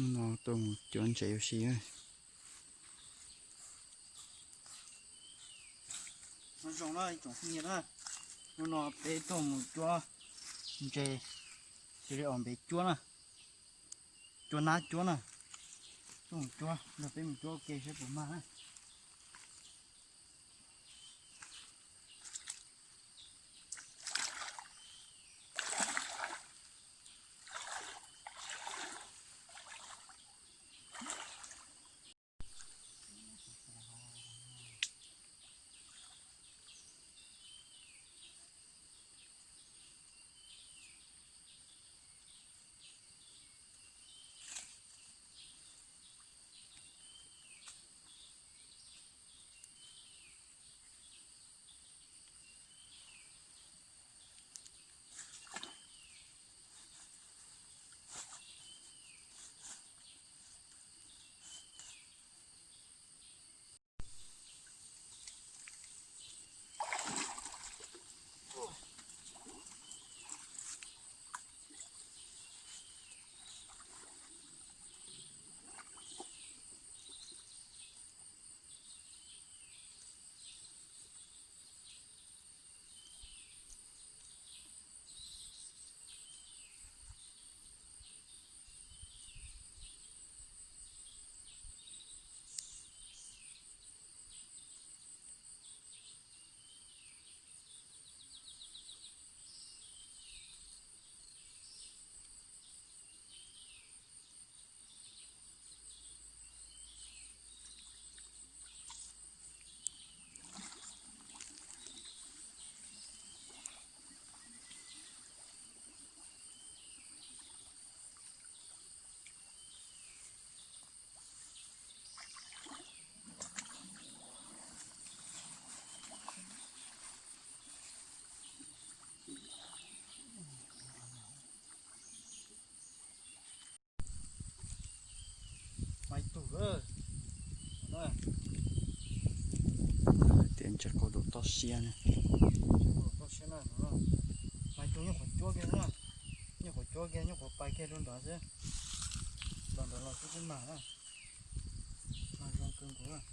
Hnub no tuaj mus cuab ntses ua si na. Nyob zoo na ib tsoom phooj ywg na, hnub no peb tuaj mus cuab ntses, cia li os npe cuab na, cuab nab cuab na, tuaj mus cuab, nrog peb mus cuab ua ke saib puas mag na. Maiv tug, tias ntses qaug dua toj siab ne. Maiv tug nyuj qhuav cuab kiag, nyuj qhuav cuab kiag, nyuj qhuav pais kiag rau nrad xwb. Los nrad los xwb twb mag na. Mag zoo kawg nkaus.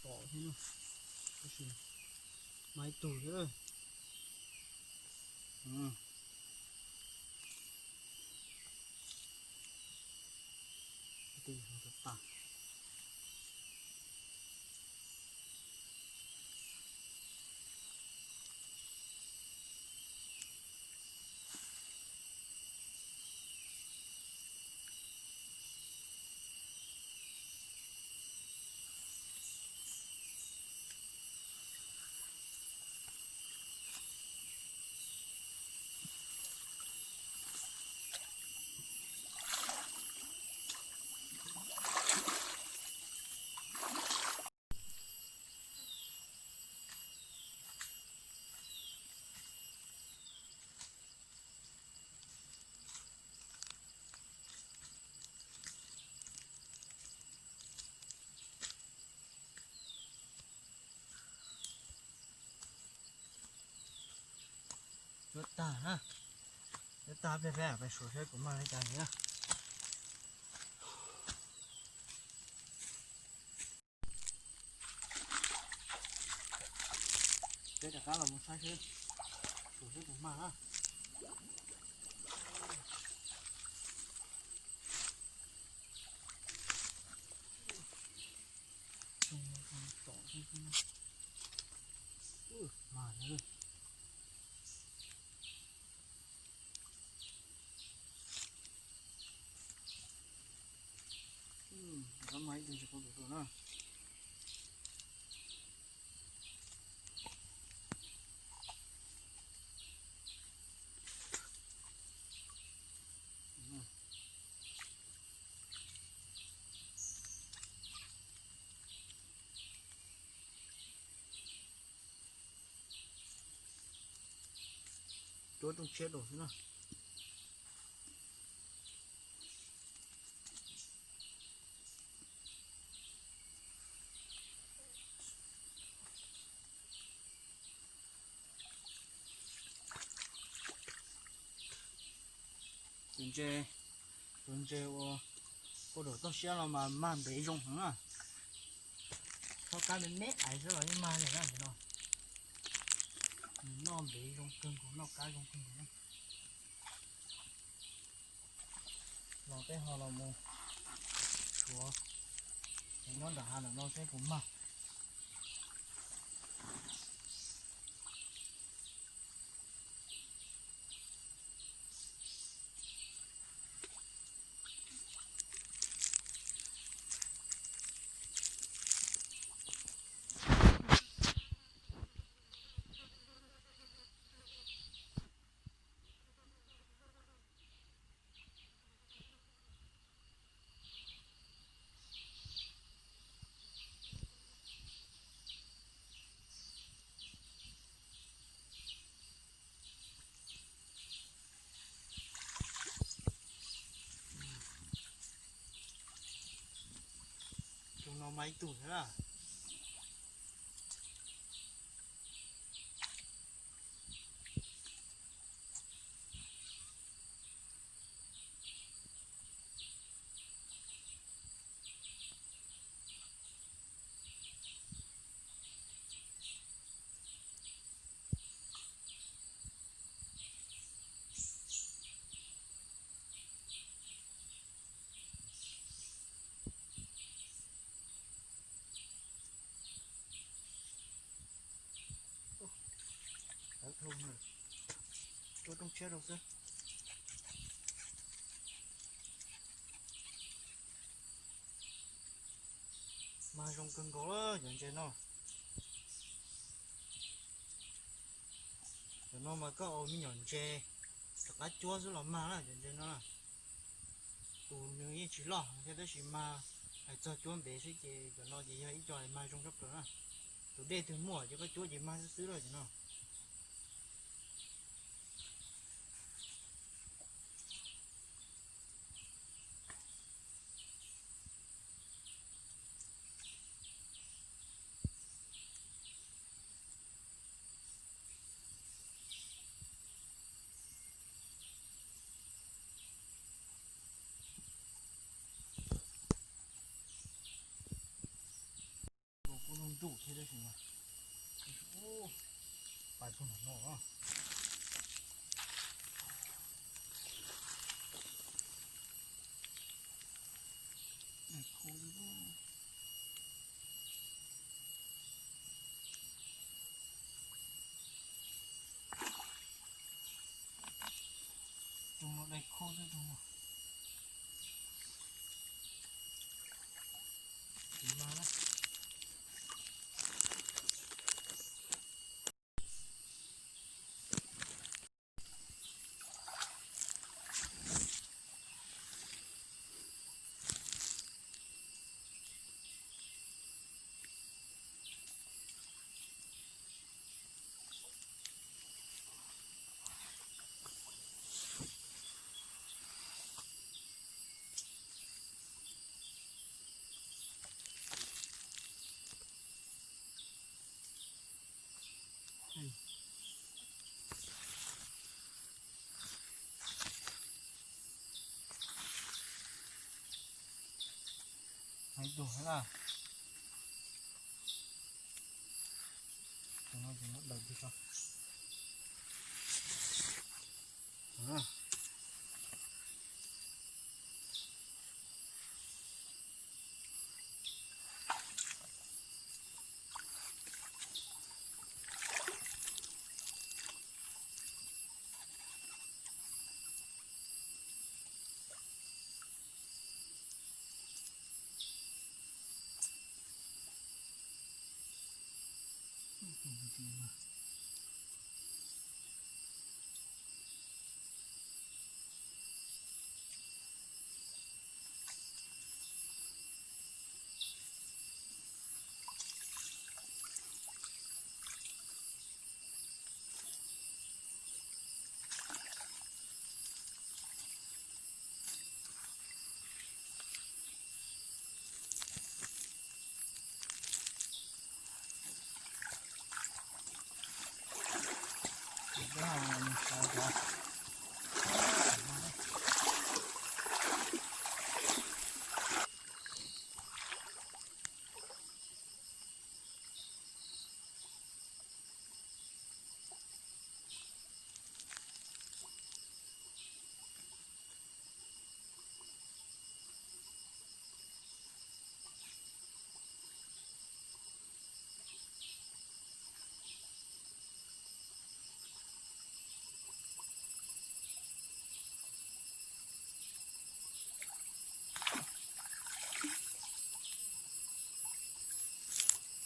Pom thiab, tab sis mas ib tug xwb. Tus tas. Cuab tag na, cuab tag peb peb pais suav saib puas mag li cas na. Rov qab los mus saib seb, tus seb tus mag na. Mag na. Rov qab mag ib tug ntsis qau tus rau na. Cuab rooj tshiab rau xwb na. Tus ntses, tus ntses uas puag nram toj siab no mas mag ntev zoo heev na. Txhob kab me me ais xwb los yeej mag li na tus no. Nws noj ntev zoo kawg nkaus, noj kab zoo kawg nkaus na. Los peb ho los mus suav cov nyob nram hav ntawm no seb puas mag. Tus no mas ib tug thiab na. Tawv dhau na, cuab rooj tshiab rau xwb. Mag zoo kawg nkaus cov ntses no. Cov no mas koj ua me nyuam ntses rov qab cuab xwb los mag na cov ntses no. Tus nws yeej tsis loj thiab tab sis mas hais txog cuab ntev xwb ces cov no ces yog ib co mag zoo tshaj plaws na. Tus dej twg muaj ces koj cuab ces mag xwb xwb lawm cov no. Kuj lub ntuj thiab tab sis mas pais puag nram no. Tus no dai khau xwb tus no. Tsis mag na. Hais tus na.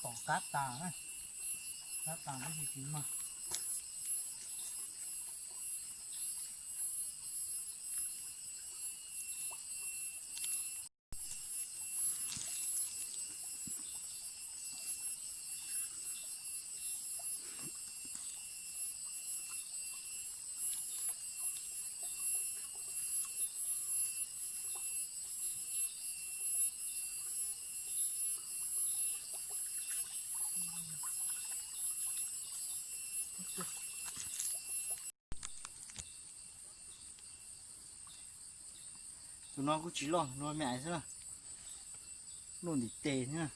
Pom qab tas na, qab tas tab sis tsis mag. Tus no kuj tsis loj, no me ais xwb na. Luaj ntim tes thiab.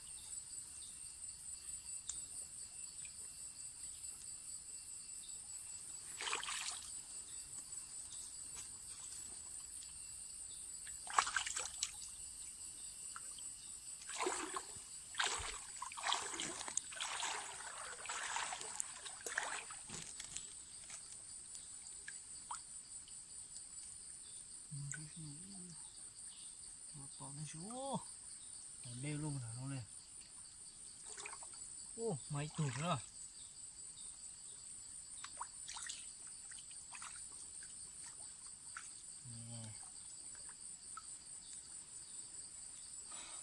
Tom nej, tom dej loj nram no li. Ub, mas ib tug na.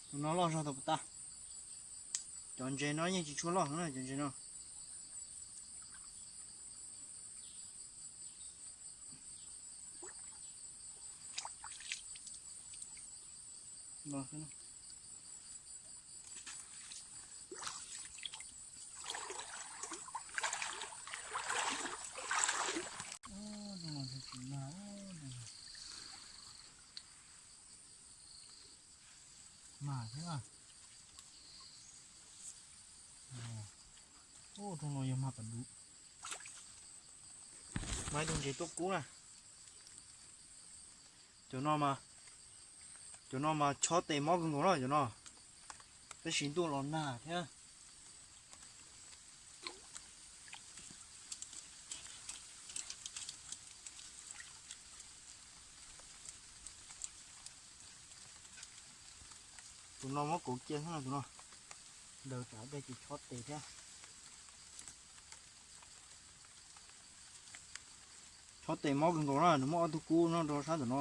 Tus no loj zog tau puas tag. Cov ntses no yeej tsis tshua loj na, cov ntses no. Mag thiab. Ub, rooj no yog mag pas duv. Mag ib tug ntses tuaj kub na. Cov no mas, cov no mas chob tes mob kawg nkaus na cov no. Tab sis ntuj los nag thiab. Tus no mob kauv cia xwb no tus no. Daws tsam dej ces chob tes thiab. Chob tes mob kawg nkaus na, nws muaj ob tug kub no rau sab ntawm no.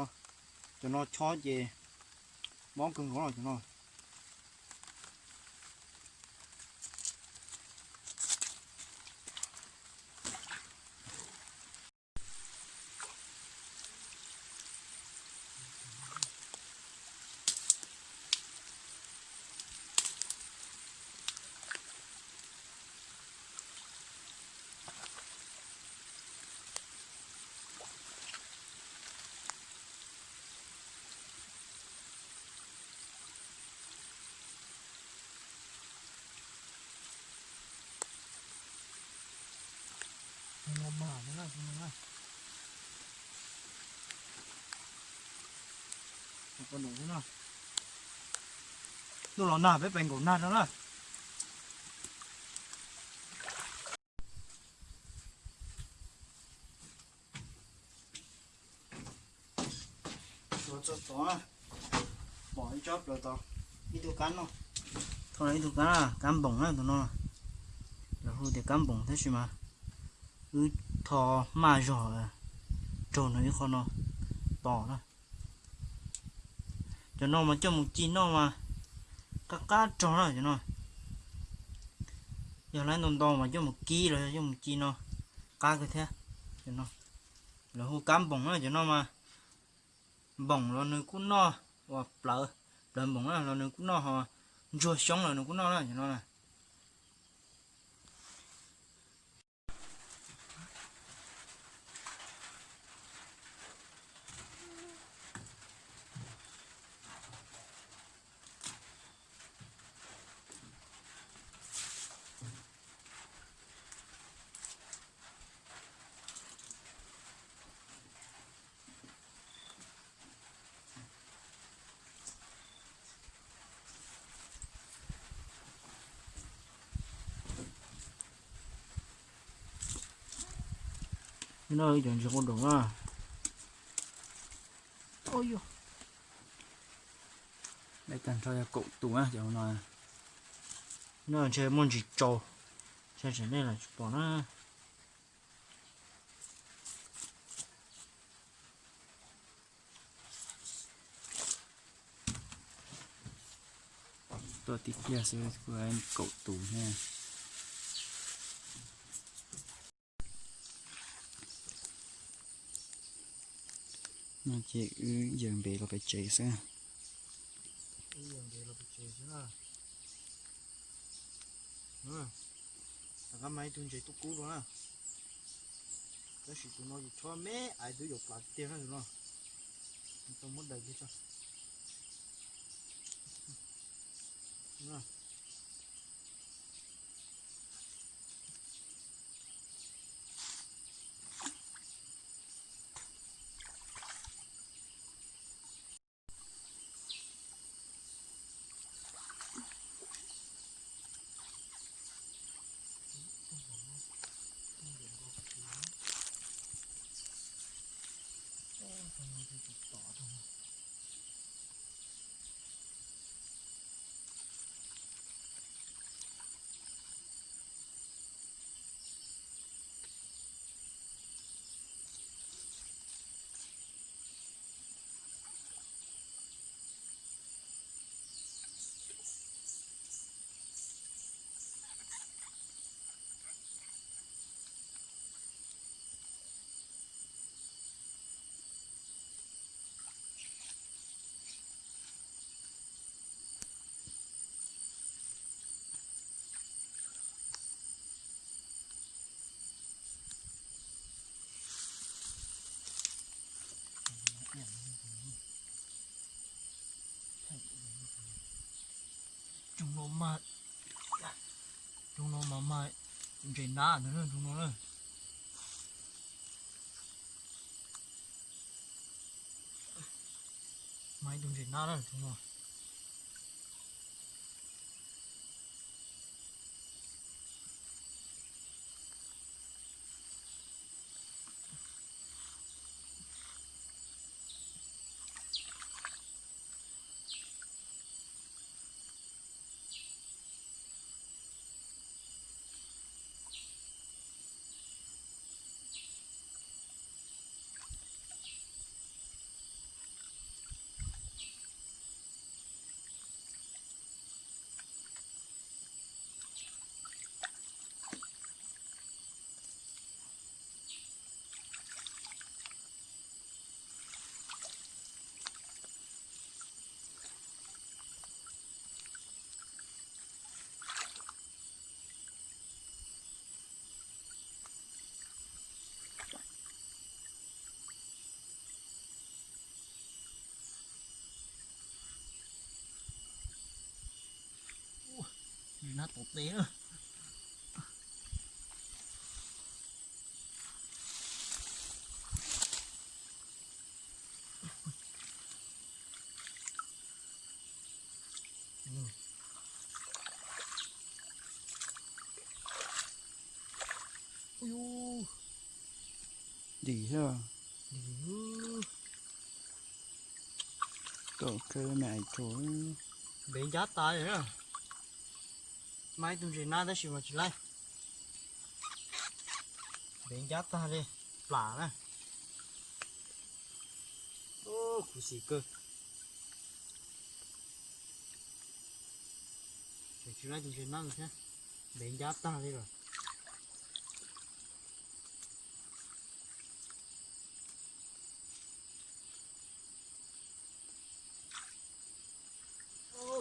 Cov no chob ces mob kawg nkaus na cov no. Ntuj los nag peb pem nkaum nag no na. Txog tod, pom ib tsob plaws tod, ib tug kab no. Tho ib tug kab, kab npoos na tus no. Lawv hu tias kab npoos tab sis mas wb tho maj zog raug nws ib qho no tos na. Cov no mas coj mus ci noj mas qab qab rog na cov no. Yog lawv ntau ntau mas coj mus kib los yog coj mus ci no qab kawg thiab. Cov no lawv hu kab npoos na cov no mas. Npoos los nws kuj noj, uas plawv, plawv npoos na los nws kuj noj, ho ntsuag xyoob los nws kuj noj na cov no na. No cov ntses quav doom na. Lawv tag nrho yog kaum tus na cov no. No ntshe muaj ntsis tsaus, ntshe tseem nej los tsis pom na. Tuaj tib pliag xwb kuj kaum tus thiab. No ces wb yawg npe los pem tsev xwb. Rov qab mas ib tug ntses tuaj kub dua na. Tab sis tus no ces chob me aiv twb yuav plav tiag na tus no. Tau muab daws kiag tso. Tus no mas, tus no mas mas ntses nab ntawd na tus no na. Mas ib tug ntses nab na tus no. Ntses nab tom tes na. Dim thiab. Tom kawg me ais tsuag. Npev ncab tas li na. Mas ib tug ntses nab tab sis mas tsis laib. Npev ncab tag li. Plam na. Khuv xim kawg. Tseem tsis laib tus ntses nab thiab. Npev ncab tag li lawm.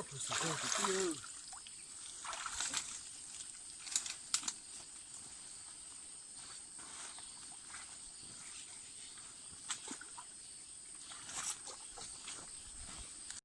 Khuv xim kawg kwv tij.